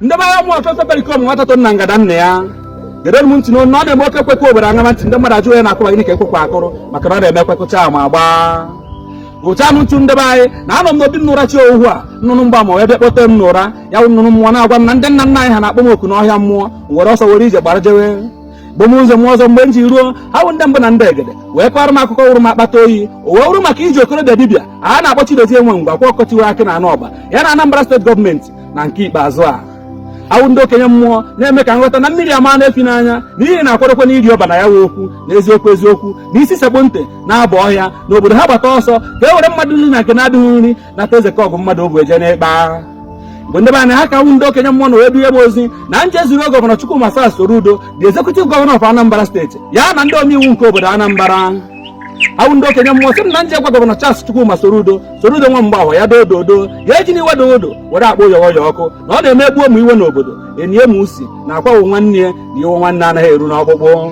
Ndị be anyị, mụ ọfefe perikom nwata to nna ngada nna ya gere m ntị n'onu. Ọ na-eme oke ekwekwe obodo aṅama ntị. Ndị mmadụ ajụ ya na-akụba gịnị ka ekwekwe akụrụ, maka na ọ na-eme ekwekụcha ma gbaa ụcha m ntụ. Ndị be anyị, na anọ m n'obi m n'ụra chi ohu a, nnụnụ mgba ma wee bịa kpọte m n'ụra. Ya bụ nnụnụ mmụọ na-agwa m na ndị nna nna anyị ha na-akpọ m oku n'ọhịa mmụọ. M were ọsọ were ije gbara jewe bụ m ụzọ m ọzọ. Mgbe m ji ruo, ha bụ ndị mbụ na ndị egede wee kọrọ m akụkọ wụrụ m akpata oyi. O wee wụrụ maka iji okorobịa dibịa a na-akpọ Chidozie nwe ngwa kwa ọkọchiwe akị na anụ ọba ya na Anambra Steeti gọọmenti. Na nke ikpeazụ a, awụ ndị okenye mmụọ na-eme ka nghọta na mmiri ama na-efi n'anya n'ihi na akwadokwa na iri ọba na ya wee okwu na eziokwu eziokwu na isi sekpụ ntị na-aba ọhịa n'obodo ha gbata ọsọ ka e were mmadụ nri na nke na-adịghị nri nata eze ka ọgụ mmadụ obu eje n'ịkpa. Mgbe ndị be anyị ha ka wụ ndị okenye mmụọ na wee dunye m ozi na nje zuru gọvanọ Chukwuma Charles Soludo, the executive governor of Anambra Steeti, ya na ndị omeiwu nke obodo Anambra. Awụ ndị okenye mmụọ sị m na nje gwa gọvanọ Charles Chukwuma Soludo, Soludo nwa mgbahọ ya dododo ya eji n'iwe dodo were akpọ ụyọghọ ọkụ na ọ na-eme egbuo m iwe n'obodo enye m usi na akwawo nwanne ya na iwe nwanne anaghị eru n'ọkpụkpụ.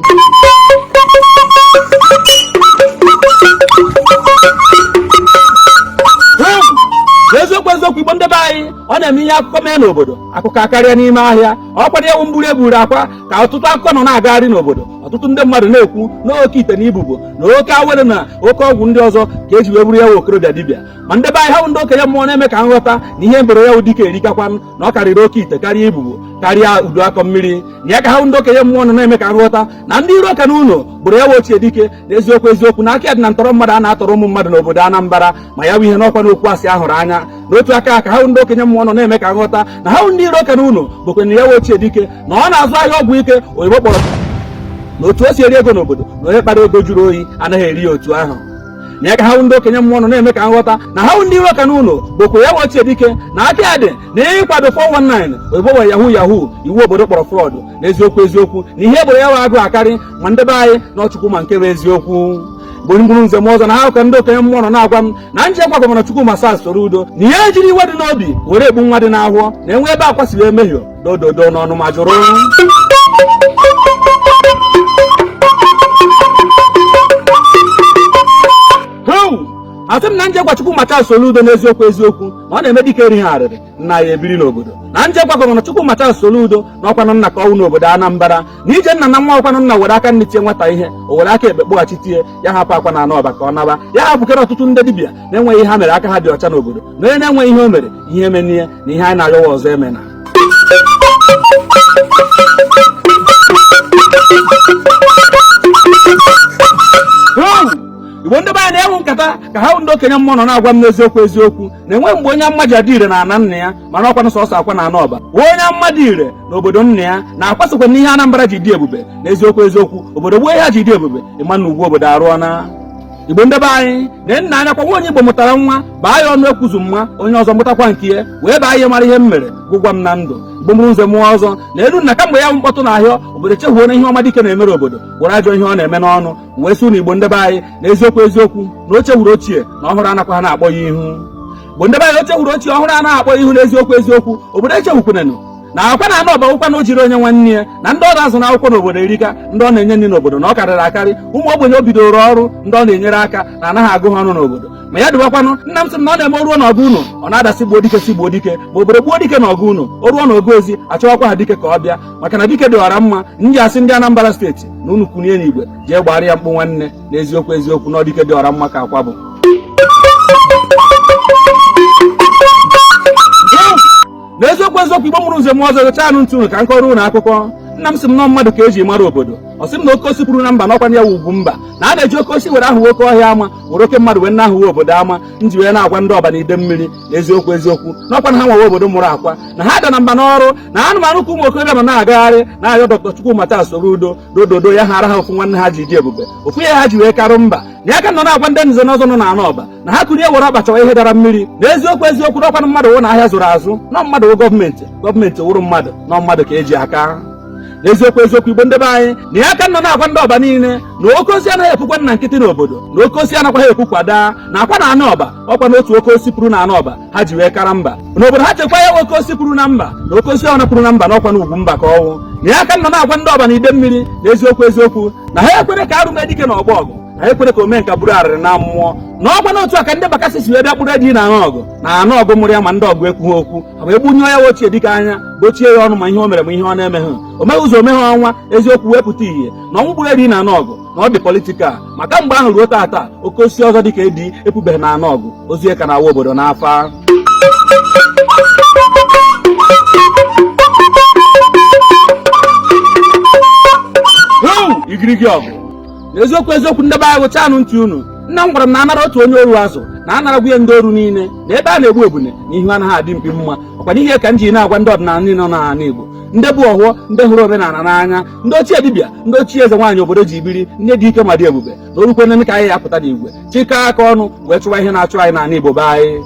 Eziokwu eziokwu, Igbo ndị be anyị, ọ na-eme ihe akụkọ mee n'obodo, akụkọ akarịa n'ime ahịa. Ọ kwado ewu mburu eburu akwa ka ọtụtụ akụkọ nọ na-agagharị n'obodo. Ọtụtụ ndị mmadụ na-ekwu na oke ite na ibubo na oke awere na oke ọgwụ ndị ọzọ ka eji wee buru ya wụ okorobịa dibịa. Ma ndị be anyị, ha bụ ndị okenye mmụọ na-eme ka nghọta na ihe mbere ya wụ dike erikakwanụ, na ọ karịrị oke ite, karịa ibubo, karịa udu akọ mmiri na ya ka ha bụ ndị okenye mmụọ nọ na-eme ka nghọta na ndị iro ka n'ụlọ bụrụ ya wụ ochie dike. Na eziokwu eziokwu, na aka ya dị na ntọrọ mmadụ a na-atọrọ ụmụ mmadụ n'obodo Anambra, ma ya bụ ihe n'ọkwa n'okwu asị ahụrụ anya. N'otu aka ka ha bụ ndị okenye mmụọ nọ na-eme ka nghọta na ha bụ ndị iro ka n'ụlọ bụkwa na ya wụ ochie dike na ọ na-azụ ahịa ọgwụ ike oyibo kpọrọ na otu o si eri ego n'obodo, na onye kpara ego jụrụ oyi anaghị eri ya otu ahụ. Na ya ka ha bụ ndị okenye mmụọ nọ na-eme ka nghọta na ha bụ ndị iro ka n'ụlọ bụkwa ya wụ ochie dike na aka ya dị na ịkwado 419 oyibo wee yahoo yahoo, iwu obodo kpọrọ fraud. Na eziokwu eziokwu, na ihe egboro ya wụ agụ akarị. Ma ndị be anyị na ọchukwu ma nke bụ eziokwu bụ mkpụrụ nze m ọzọ na ha ka ndị okenye mmụọ nọ na-agwa m na nje gwa gọvanọ Chukwuma Charles Soludo na ihe ejiri iwe dị n'obi were egbu nwa dị n'ahụọ na enwe ebe akwasịrị emehie dododo n'ọnụ ma jụrụ. Asị m na nje gwa Chukwuma Charles Soludo n'eziokwu eziokwu na ọ na-eme dike erighị arịrị nna ya ebiri n'obodo. Na nje gwa gọvanọ Chukwuma Charles Soludo na ọkwanụ nna ka ọnwụ n'obodo Anambra na ije nna na nwa ọkwanụ nna were aka nri tie nwata ihe, o were aka ekpe kpọghachitie ya. Hapụ akwa na anụ ọba ka ọ naba ya. Hapụkere ọtụtụ ndị dibịa na-enweghị ihe ha mere, aka ha dị ọcha n'obodo, na onye na-enweghị ihe o mere ihe emenie na ihe anyị na-ayọwa ọzọ emena. Igbo ndị be anyị, na-enwe nkata ka ha ndị okenye mmụọ nọ na-agwa m n'eziokwu eziokwu na enwe mgbe onye mma ji adị ire na ana nna ya, mana ọkwanụ sọsọ akwa na anụ ọba wee onye mma dị ire n'obodo nna ya na-akwasịkwa n'ihe Anambra ji dị ebube. Na eziokwu eziokwu, obodo gbuo ihe ha ji dị ebube, ịma na ugwu obodo arụọ na. Igbo ndị be anyị, na nna anya kwa nwa onye Igbo mụtara nwa baa ya ọnụ ekwuzu mma, onye ọzọ mụtakwa nke ya wee baa ihe mara ihe m mere gụgwa m na ndụ. Igbo mụrụ nze mụọ ọzọ, na elu na kamgbe ya mkpọtụ na ahịa obodo chehuo na ihe ọma dike na-emere obodo were ajọ ihe ọ na-eme n'ọnụ wee sị na Igbo ndị be anyị, na eziokwu eziokwu, na oche wuru ochie na ọhụrụ anakwa ha na-akpọ ya ihu. Igbo ndị be anyị, oche wuru ochie ọhụrụ anaghị akpọ ihu. N'eziokwu eziokwu, obodo echehukwenenụ na akwa na anụ ọba ụkwa na o jiri onye nwanne ya na ndị ọ na-azụ n'akwụkwọ n'obodo erika, ndị ọ na-enye nri n'obodo na ọ karịrị akarị, ụmụ ogbenye o bidoro ọrụ, ndị ọ na-enyere aka na anaghị agụ ha ọnụ n'obodo. Ma ya dịwakwanụ, nna m sị m na ọ na-eme o ruo n'ọgụ unu, ọ na-adasị gbuo dike, si gbuo dike, ma obodo gbuo dike n'ọgụ unu, o ruo n'ọgụ ezi achọwakwa ha dike ka ọ bịa, maka na dike dị ọra mma. Ndị asị ndị Anambra Steeti na unu kunie n'igwe jee gbara ya mkpụ nwanne. Na eziokwu eziokwu, na ọ dike dị ọra mma ka akwa bụ. N'eziokwu eziokwu, Igbo mụrụ nze m ọzọ, gechaa anụ ntị unu ka m kọrọ unu akụkọ. Nna m sị m nọ mmadụ ka eji mara obodo. Ọ sị m na oke osi pụrụ na mba n'ọkwa ya ugwu mba, na a na-eji oke osi were ahụwa oke ọhịa ama, were oke mmadụ wee na-ahụwa obodo ama. Nji wee na-agwa ndị ọba na ide mmiri na eziokwu eziokwu, n'ọkwa na ha nwewe obodo mụrụ akwa na ha da na mba n'ọrụ na anụmanụ ka ụmụ okorobịa nọ na-agagharị na-ayọ Dr. Chukwuma Charles Soludo dododo ya hara ha ofu nwanne ha ji dị ebube, ofu ihe ha ji wee karụ mba. Na ya ka nọ na-agwa ndị nze na ọzọ nọ n'ala ọba na ha kụrie were ọkpa chọwa ihe dara mmiri. Na eziokwu eziokwu, n'ọkwanụ mmadụ wụ na ahịa zụrụ azụ, nọ mmadụ wụ gọọmenti, gọọmenti wụrụ mmadụ, nọ mmadụ ka eji aka. N'eziokwu eziokwu, Igbo ndị be anyị, na ya ka nọ na-agwa ndị ọba niile na oke osi anaghị epukwa nna nkịtị n'obodo, na oke osi anakwaghị epukwada na akwa na anụ ọba. Ọkwa na otu oke osi pụrụ na anụ ọba ha ji wee kara mba n'obodo ha chekwa ya oke osi pụrụ na mba, na oke osi ọna pụrụ na mba n'ọkwa na ugwu mba ka ọnwụ. Na ya ka nọ na-agwa ndị ọba na ide mmiri na eziokwu eziokwu, na ha ekwere ka arụ mee dike na ọgbọ ọgụ. Na ekwere ka omenka buru arịrị na mmụọ na ọkwa n'otu a ka ndị Bakasị si wee bịa kpụrụ Edi na Anọgụ na Anọgụ mụrụ ya, ma ndị ọgụ ekwughị okwu, ha wee gbunyụọ ya ochie dike anya, gbochie ya ọnụ, ma ihe o mere ma ihe ọ na-emeghị. O meghị ụzọ omeghe ọnwa, eziokwu wee pụta ihe na ọnwụ gburu Edi na Anọgụ na ọ dị political. Ma kamgbe ahụ ruo taata, oke osisi ọzọ dịka Edi epubeghị na Anọgụ, ozu ya ka na-awa obodo n'afa. Igirigi ọgụ na eziokwu eziokwu. Ndị be anyị, gụchanụ ntị unu. Nna m gwara m na anara otu onye oru azụ na anaragwu ya ndị oru niile, na ebe a na-egbu ebune na ihu anaghị adị mkpi mma. Ọkwa n'ihe ka m ji na-agwa ndị ọdịnala niile nọ n'ala Igbo, ndị bụ ọhụọ, ndị hụrụ omenala n'anya, ndị ochie dibịa, ndị ochie eze nwaanyị obodo ji biri, ndị dị ike ma dị ebube, na orukwene ka anyị ya apụta n'igwe chịkọọ aka ọnụ wee chụwa ihe na-achụ anyị n'ala Igbo be anyị.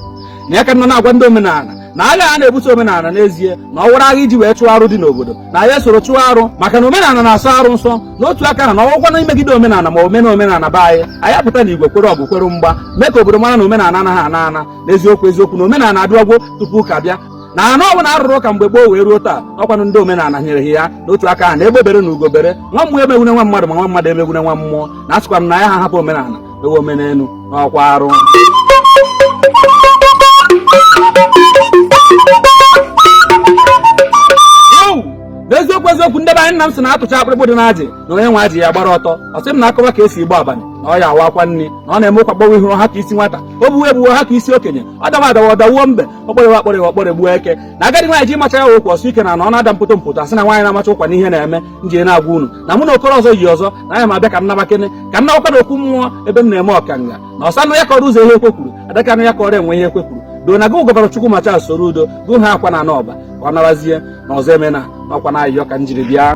Na ya ka nọ na-agwa ndị omenala na agha a na-ebuso omenala n'ezie na ọ wụrụ agha iji wee chụọ arụ dị n'obodo, na anyị esoro chụọ arụ, maka na omenala na-asọ arụ nsọ. N'otu aka ahụ, na ọgwụkwa na imegide omenala ma omena omenala be anyị, anyị apụta n'igwe kwere ọgụ, kwere mgba, mee ka obodo mara na omenala anaghị ana ana. N'eziokwu eziokwu, na omenala adịwagwo tupu ụka bịa, na anụ ọbụla arụrụ ụka mgbe gboo wee ruo taa, ọkwanụ ndị omenala nyere ya. N'otu aka ahụ, na egbe bere na ugo bere, nwa mmụọ emegbune nwa mmadụ, ma nwa mmadụ emegbune nwa mmụọ. Na asịkwa m na ya ha hapụ omenala mewe omenelu n'ọkwa arụ. N'eziokwu eziokwu, ndị be anyị, nna m sị na atụcha akpụrịkpụ dị n'ajị na onye nwe ajị ya gbara ọtọ. Ọ sị m na akọwa ka esi igbo abalị na ọ ya awa akwa nri, na ọ na-eme ụkwa gbawa ihu ha ka isi nwata, o buwe ebuwe ha ka isi okenye, ọ dawa adawa ọdawuo mbe, ọ kpọrịwa akpọrịwa ọkpọrịgbuo eke. Na agadi nwaanyị ji macha ya okwu ọsọ ike na na ọ na-ada mpụtụ mpụtụ, asị na nwaanyị na-amacha ụkwa n'ihe na-eme nji na-agwa unu na mụ na okoro ọzọ yi ọzọ na anya m abịa ka m nabakene, ka m nawakwa na okwu mmụọ ebe m na-eme ọkanga na ọsanụ ya kọrọ ụzọ ihe ekwe kwuru, adakanụ ya kọrọ enwe ihe ekwe kwuru doo na gụ gọvanọ Chukwuma Charles Soludo gụ ha akwa na anọba ka ọ narazie na ọzọ emena n'ọkwa na ayịyọ ka m jiri bịa.